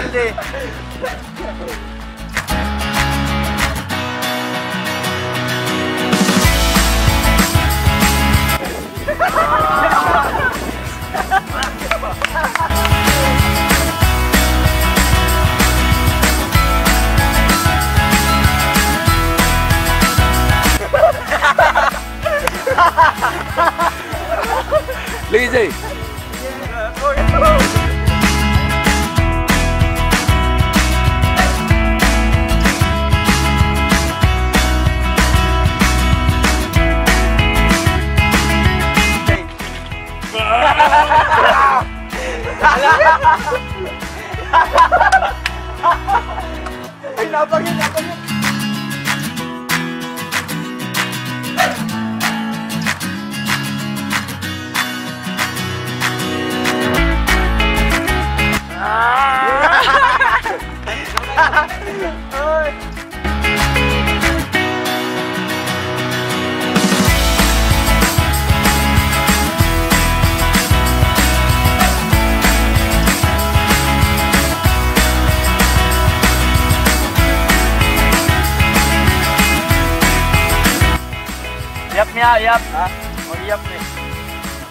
Pildi. Lagi, Jay. Ay, napagin, napagin. Yap niya, yap. Ha? Mag-yap ni.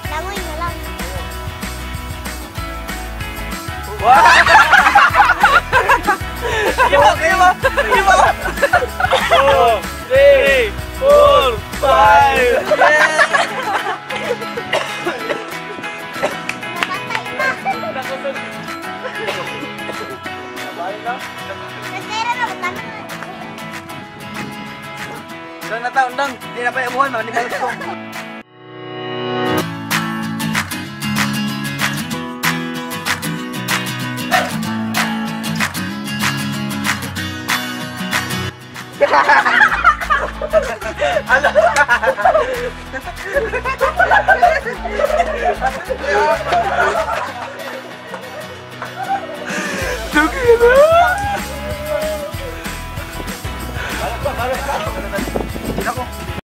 Langoy na lang. Wah! Iba, iba, iba. 2, 3, 4, 5. Namatay na. Nagtira na, tanan. Undang na ta, undang. Hindi na pa imuhan, man. Hindi pa ito. Ano?